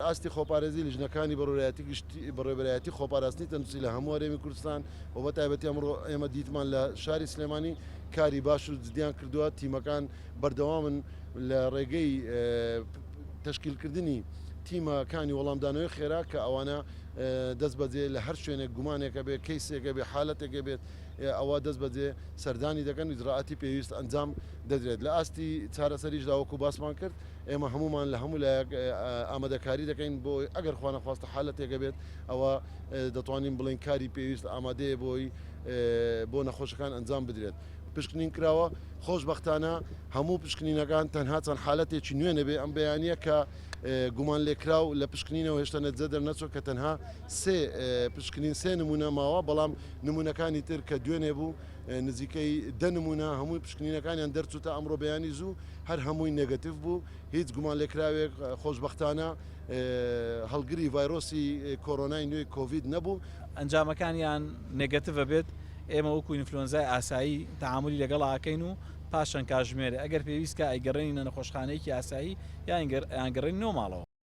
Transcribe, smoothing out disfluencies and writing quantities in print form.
ئاستی خۆپارێزی لیژنەکانی بەڕێوەبەرایەتی گشتی بەڕێوەبەرایەتی خۆپاراستنی تەندروستی لە هەموو هەرێمی کوردستان و بە تایبەتی ئەمڕۆ ئێمە دیتمان لە شاری سلێمانی کاری باش و جدیان کردووە تیمەکان بەردەوامن لە ڕێگەی تەشکیلکردنی تیمەکانی وەڵامدانەوەی خێرا کە ئەوانە دەست بەجێ لە هەر شوێنێک گومانێکە بێت کەیسێکە بێ حالەتێکە بێت ئەوە دەست بەجێ سەردانی دەکەن ئیجرائاتی پێویست ئەنجام دەدرێت لە ئاستی چارەسەریشدا وەکو باسمان کرد ئێمە هەموومان لە هەموو لایەک ئامادەکاری دەکەین بۆ ئەگەر خوانەخواستە حالەتێک هەبێت ئەوە دەتوانین بڵێین کاری پێویست ئامادەیە بۆی بۆ نەخۆشەکان ئەنجام بدرێت. پشکنین کراوە، خۆشبەختانە هەموو پشکنینەکان تەنها چەند حالەتێکی نوێ نەبێ ئەم بەیانیە کە گومانلێکراو لە پشکنینەوە هێشتا نەتیجە دەرنەچووە کە تەنها سێ پشکنین سێ نمونە ماوە بەڵام نمونەکانی تر کە دوێنێ بوو نزیکەی دە نمونە هەمووی پشکنینەکانیان دەرچوو تا ئەمڕۆ بەیانی زوو هەر هەمووی negative بوو، هیچ گومانلێکراوێک خۆشبەختانە هەڵگری ڤایرۆسی کۆرۆنای نوێی کۆڤید نەبوو. ئەنجامەکانیان negative ئەبێت، ئێمە وەکو ئینفلۆنزای ئاسایی تەعامولی لەگەڵا ئەکەین و پاش چەند کاژمێرێ ئەگەر پێویست کا ئەیگەڕێنینە نەخۆشخانەیەکی ئاسایی یان ئەیانگەڕێنینەوە ماڵەوە.